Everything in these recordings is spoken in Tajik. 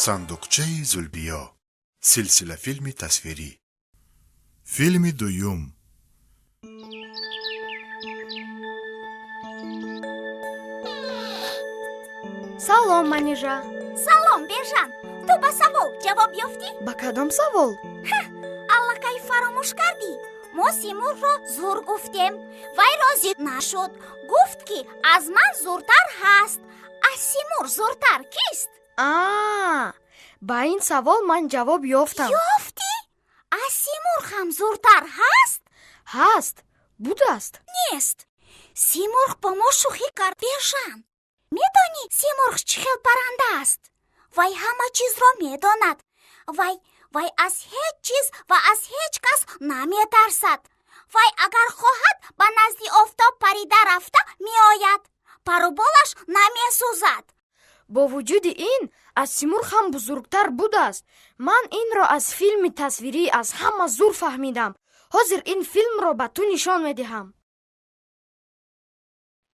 Сандуқчаи Зулбиё, силсилафилми тасвирӣ. Филми дуюм. Салом, Манижа. Салом, Бежан. Ту ба савол ҷавоб ёфтӣ? Ба кадом савол? Аллакай фаромӯш кардӣ? Мо Симурғро зур гуфтем, вай розӣ нашуд, гуфт, ки аз ман зуртар ҳаст. Аз Симурғ зуртар кист? А, ба ин савол ман ҷавоб ёфтам. Ёфтӣ? Аз Симурғ ҳам зуртар ҳаст? Ҳаст, будааст. Нест. Симурғ бо мо шӯхӣ кард, Бежан. Медонӣ, Симурғ чӣ хел парранда аст? Вай ҳама чизро медонад. Вай аз ҳеҷ чиз ва аз ҳеҷ кас наметарсад. Вай агар хоҳад, ба назди офтоб парида рафта меояд, паруболаш намесӯзад. Бо вуҷуди ин, аз Симурғ ҳам бузургтар будааст. Ман инро аз филми тасвирӣ аз ҳама зур фаҳмидам. Ҳозир ин филмро ба ту нишон медиҳам.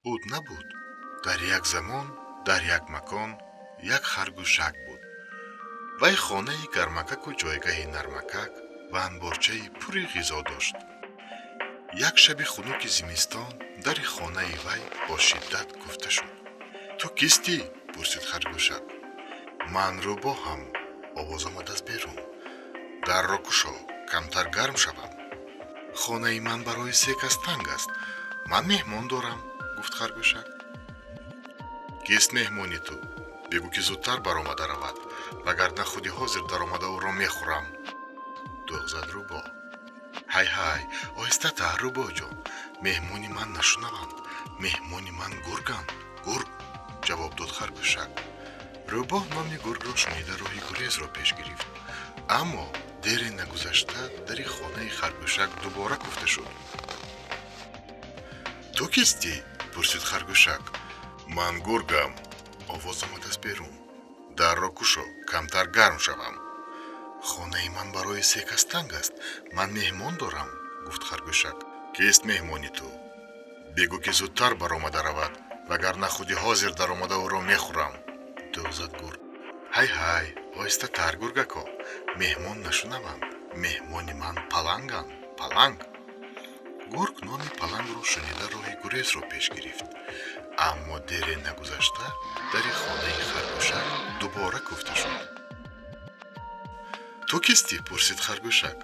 Буд, набуд, дар як замон, дар як макон як харгӯшак буд. Вай хонаи гармакаку ҷойгаҳи нармакак ва анборчаи пури ғизо дошт. Як шаби хунуки зимистон дари хонаи вай бо шиддат куфта шуд. «Ту кистӣ?» — пурсид харгӯшак. «Ман рӯбоҳам», — овоз омад аз берун. «Дарро кушо, камтар гарм шавам. Хонаи ман барои се кас танг аст, ман меҳмон дорам», — гуфт харгӯшак. «Кист меҳмони ту? Бигӯ, ки зудтар баромада равад, вагарна худи ҳозир даромада ӯро мехӯрам», — дӯғ зад рӯбоҳ. «Ҳай, ҳай, оҳистатар, рӯбоҳҷон, меҳмони ман нашунаванд. Меҳмони ман гурганд, гург», — ҷавоб дод харгӯшак. Рӯбоҳ номи гургро шунида, роҳи гурезро пеш гирифт. Аммо дере нагузашта дари хонаи харгӯшак дубора куфта шуд. «Ту кистӣ?» — пурсид харгӯшак. «Ман гургам», — овоз омад аз берун. «Дарро кушо, камтар гарм шавам. Хонаи ман барои се кас танг аст, ман меҳмон дорам», — гуфт харгӯшак. «Кист меҳмони ту? Бигӯ, ки зудтар баромада равад, вагарна худи ҳозир даромада ӯро мехӯрам», — дӯғ зад гург. «Ҳай, ҳай, оҳистатар, гургако, меҳмон нашунаванд. Меҳмони ман паланганд, паланг». Гург номи палангро шунида, роҳи гурезро пеш гирифт. Аммо дере нагузашта дари хонаи харгӯшак дубора куфта шуд. «Ту кистӣ?» — пурсид харгӯшак.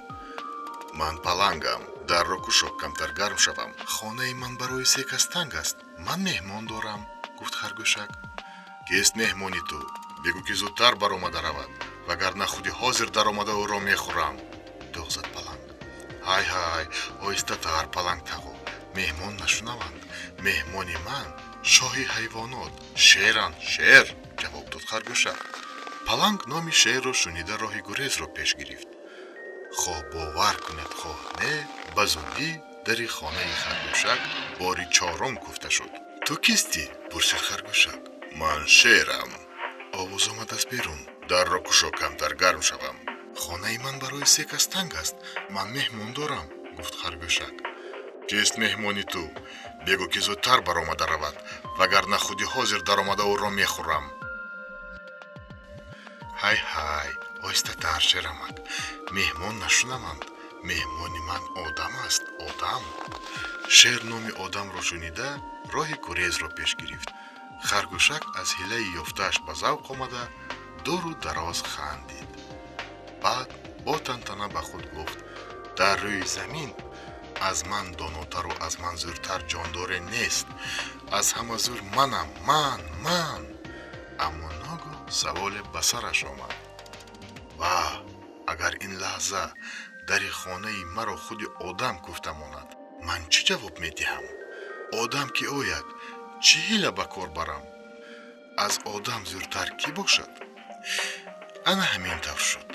«Ман палангам. Дарро кушо, камтар гарм шавам. Хонаи ман барои се кас танг аст, ман меҳмон дорам», — гуфт харгӯшак. «Кист меҳмони ту? Бигӯ, ки зудтар баромада равад, вагарна худи ҳозир даромада ӯро мехӯрам», — дӯғ зад паланг. «Ҳай, ҳай, оҳистатар, паланг тағо, меҳмон нашунаванд. Меҳмони ман шоҳи ҳайвонот шеранд, шер», — ҷавоб дод харгӯшак. Паланг номи шерро шунида, роҳи гурезро пеш гирифт. Хоҳ бовар кунед, хоҳ не, ба зудӣ дари хонаи харгӯшак бори чорум куфта шуд. «Ту кистӣ?» — пурсид харгӯшак. «Ман шерам», — овоз омад аз берун. «Дарро кушо, камтар гарм шавам. Хонаи ман барои се кас танг аст, ман меҳмон дорам», — гуфт харгӯшак. «Кист меҳмони ту? Бигӯ, ки зудтар баромада равад, вагарна худи ҳозир даромада ӯро мехӯрам». «Ҳай, ҳай, оҳистатар, шерамак, меҳмон нашунаванд. Меҳмони ман одам аст, одам». Шер номи одамро шунида, роҳи гурезро пеш гирифт. Харгӯшак аз ҳилаи ёфтааш ба завқ омада, дуру дароз хандид. Баъд бо тантана ба худ гуфт: «Дар рӯи замин аз ман донотару аз ман зӯртар ҷондоре нест. Аз ҳама зӯр манам, ман, ман». Аммо ногоҳ саволе ба сараш омад: «Ва агар ин лаҳза дари хонаи маро худи одам куфта монад, ман чӣ ҷавоб медиҳам? Одам ки ояд, чӣ ҳила ба кор барам? Аз одам зӯртар кӣ бошад?» Ана ҳамин тавр шуд.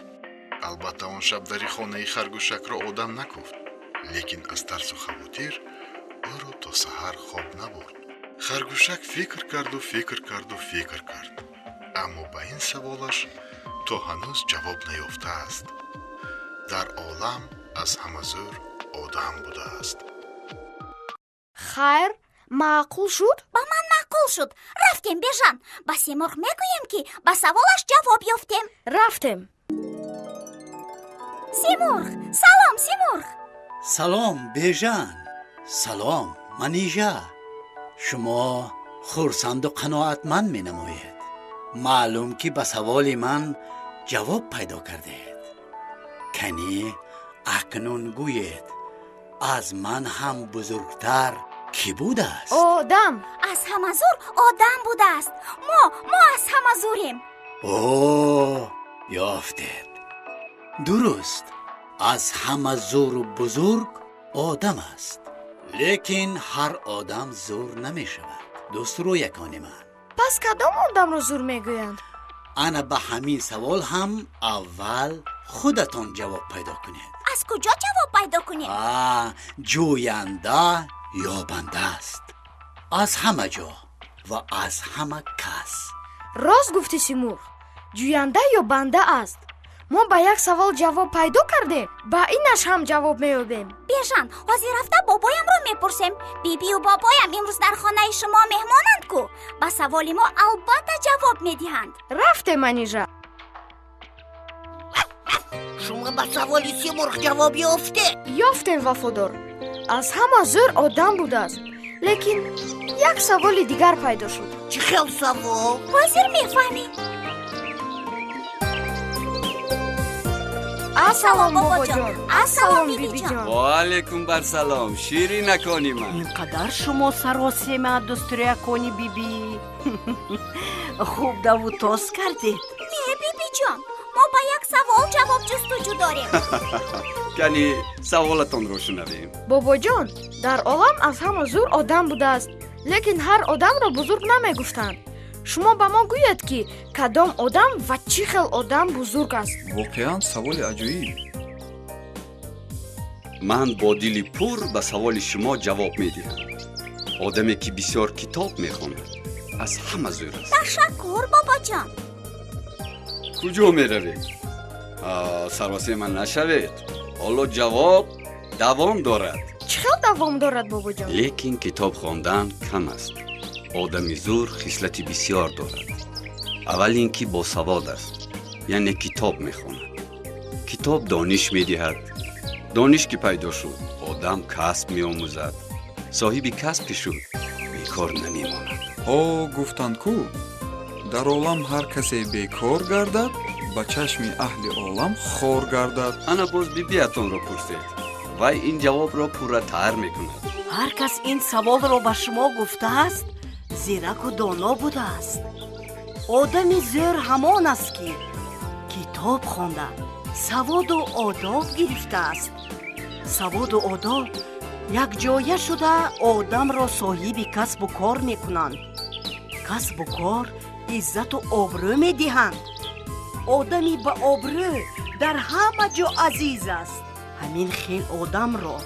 Албатта, он шаб дари хонаи харгӯшакро одам накуфт, лекин аз тарсу хавотир ӯро то саҳар хоб набурд. Харгӯшак фикр карду фикр карду фикр кард, аммо ба ин саволаш то ҳанӯз ҷавоб наёфтааст. Дар олам аз ҳама зӯр одам будааст. Хайр, маъқул шуд? Ба ман маъқул. Маъқул шуд. Рафтем, Бежан, ба Симурғ мегӯем, ки ба саволаш ҷавоб ёфтем. Рафтем. Симурғ, салом, Симурғ. Салом, Бежан, салом, Манижа. Шумо хурсанду қаноатманд менамоед. Маълум, ки ба саволи ман ҷавоб пайдо кардед. Канӣ, акнун гӯед, аз ман ҳам бузургтар кӣ будааст? Одам. Аз ҳама зур одам будааст. Мо аз ҳама зурем. О, ёфтед! Дуруст, аз ҳама зуру бузург одам аст, лекин ҳар одам зур намешавад, дӯстрӯякони ман. Пас кадом одамро зур мегӯянд? Ана ба ҳамин савол ҳам аввал худатон ҷавоб пайдо кунед. Аз куҷо ҷавоб пайдо кунем? А, ҷӯянда ёбанда аст. Аз ҳама ҷо ва аз ҳама кас. Рост гуфтӣ, Симурғ, ҷӯянда ёбанда аст. Мо ба як савол ҷавоб пайдо кардем, ба инаш ҳам ҷавоб меёбем. Бежан, ҳозир рафта бобоямро мепурсем. Бибию бобоям имрӯз дар хонаи шумо меҳмонанд ку, ба саволи мо албатта ҷавоб медиҳанд. Рафтем, Манижа. Шумо ба саволи Симурғ ҷавоб ёфтед? Ёфтем, Вафодор. Аз ҳама зӯр одам будааст, лекин як саволи дигар пайдо шуд. Чӣ хел савол? Ҳозир мефаҳмӣ. Ассалом, бобоҷон, ассалом, бибиҷон. Ва алайкум барсалом, ширинакони ман. Ин қадар шумо саросема, дӯстрӯякони бибӣ. Хуб даву тоз кардед. Не, бибиҷон, мо ба як савол ҷавоб ҷустуҷӯ дорем. Кани, саволатонро шунавем. Бобоҷон, дар олам аз ҳама зур одам будааст, лекин ҳар одамро бузург намегуфтанд. Шумо ба мо гӯед, ки кадом одам ва чӣ хел одам бузург аст? Воқеан, саволи аҷоиб. Ман бо дили пур ба саволи шумо ҷавоб медиҳам. Одаме, ки бисёр китоб мехонад, аз ҳама зӯр аст. Ташаккур, бобоҷон. Куҷо меравед? Саросема нашавед, ҳоло ҷавоб давом дорад. Чӣ хел давом дорад, бобоҷон? Лекин китоб хондан кам аст. Одами зур хислати бисёр дорад. Аввал ин ки босавод аст, яъне китоб мехонад. Китоб дониш медиҳад. Дониш ки пайдо шуд, одам касб меомӯзад. Соҳиби касб ки шуд, бекор намемонад. Ҳо, гуфтанд ку, дар олам ҳар касе бекор гардад, ба чашми аҳли олам хор гардад. Ана боз бибиятонро пурсед, вай ин ҷавобро пурратар мекунад. Ҳар кас ин саволро ба шумо гуфтааст, зираку доно будааст. Одами зӯр ҳамон аст, ки китоб хонда, саводу одоб гирифтааст. Саводу одоб якҷоя шуда одамро соҳиби касбу кор мекунанд. Касбу кор иззату обрӯ медиҳанд. Одами ба обрӯ дар ҳама ҷо азиз аст. Ҳамин хел одамро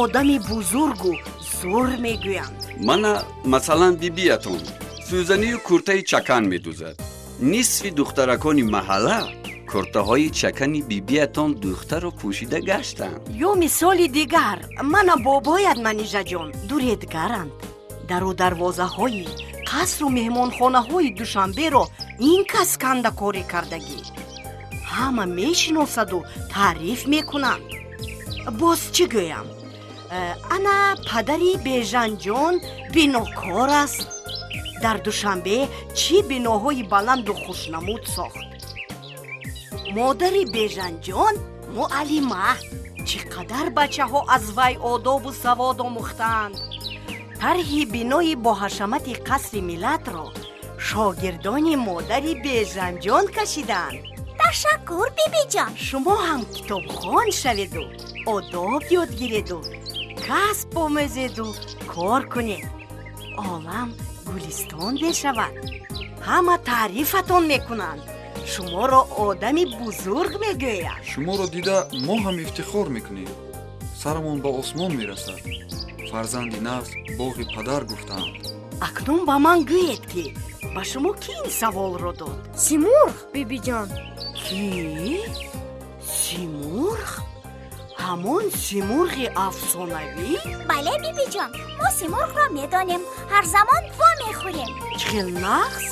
одами бузургу зур мегӯянд. Мана, масалан, бибиятон сӯзанию куртаи чакан медӯзад. Нисфи духтаракони маҳалла куртаҳои чакани бибиятон дӯхтаро пӯшида гаштанд. Ё мисоли дигар, мана бобоят, Манижаҷон, дуредгаранд. Дару дарвозаҳои қасру меҳмонхонаҳои Душанберо ин кас кандакорӣ кардагӣ, ҳама мешиносаду таъриф мекунанд. Боз чӣ гӯям? Ана падари Бежанҷон бинокор аст. Дар Душанбе чӣ биноҳои баланду хушнамуд сохт! Модари Бежанҷон муаллима, чӣ қадар бачаҳо аз вай одобу савод омӯхтаанд. Тарҳи бинои боҳашамати Қасри Миллатро шогирдони модари Бежанҷон кашидаанд. Ташаккур, бибиҷон. Шумо ҳам китобхон шаведу, одоб ёд гиреду, касб омӯзеду, кор кунед, олам гулистон мешавад. Ҳама таърифатон мекунанд, шуморо одами бузург мегӯянд. Шуморо дида мо ҳам ифтихор мекунем, сарамон ба осмон мерасад. Фарзанди нағз боғи падар гуфтаанд. Акнун ба ман гӯед, ки ба шумо кӣ ин саволро дод? Симурғ, бибиҷон. Кӣ? Симурғ? Ҳамон Симурғи афсонавӣ? Бале, бибиҷон, мо Симурғро медонем, ҳар замон во мехӯрем. Чӣ хел нағз!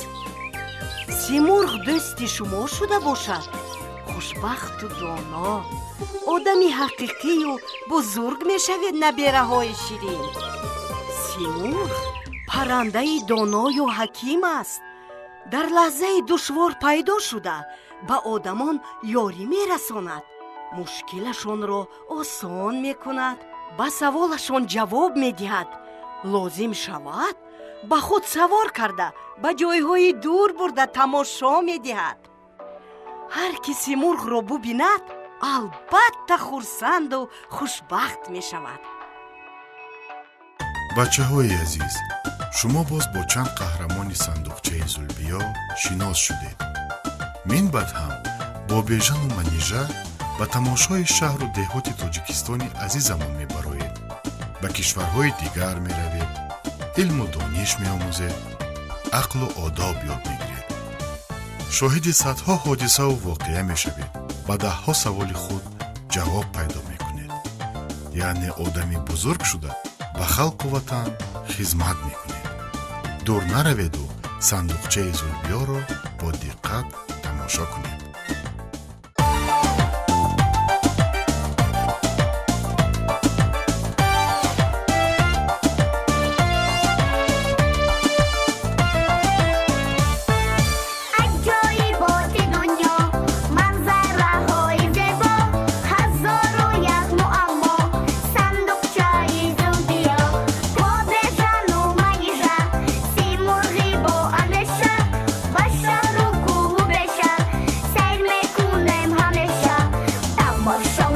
Симурғ дӯсти шумо шуда бошад, хушбахту доно, одами ҳақиқию бузург мешавед, набераҳои ширин. Симурғ паррандаи доною ҳаким аст. Дар лаҳзаи душвор пайдо шуда, ба одамон ёрӣ мерасонад, мушкилашонро осон мекунад, ба саволашон ҷавоб медиҳад. Лозим шавад, ба худ савор карда, ба ҷойҳои дур бурда тамошо медиҳад. Ҳар ки Симурғро бубинад, албатта хурсанду хушбахт мешавад. Бачаҳои азиз, шумо боз бо чанд қаҳрамони сандуқчаи Зулбиё шинос шудед. Мин баъд ҳам бо Бежану Манижа ба тамошои шаҳру деҳоти Тоҷикистони азизамон мебароед, ба кишварҳои дигар меравед, илму дониш меомӯзед, ақлу одоб ёд мегиред, шоҳиди садҳо ҳодисаву воқеа мешавед, ба даҳҳо саволи худ ҷавоб пайдо мекунед, яъне одами бузург шуда, ба халқу ватан хизмат мекунед. Дур нараведу сандуқчаи Зулбиёро бо диққат тамошо кунед. Аҷоиботи дунё, манзараҳои зебо, ҳазору як муаммо, сандуқчаи Зулбиё. Бо Бежану Манижа, Симурғи бо андеша, ба шаҳру кӯҳу беша сайр мекунем ҳамеша, тамошо.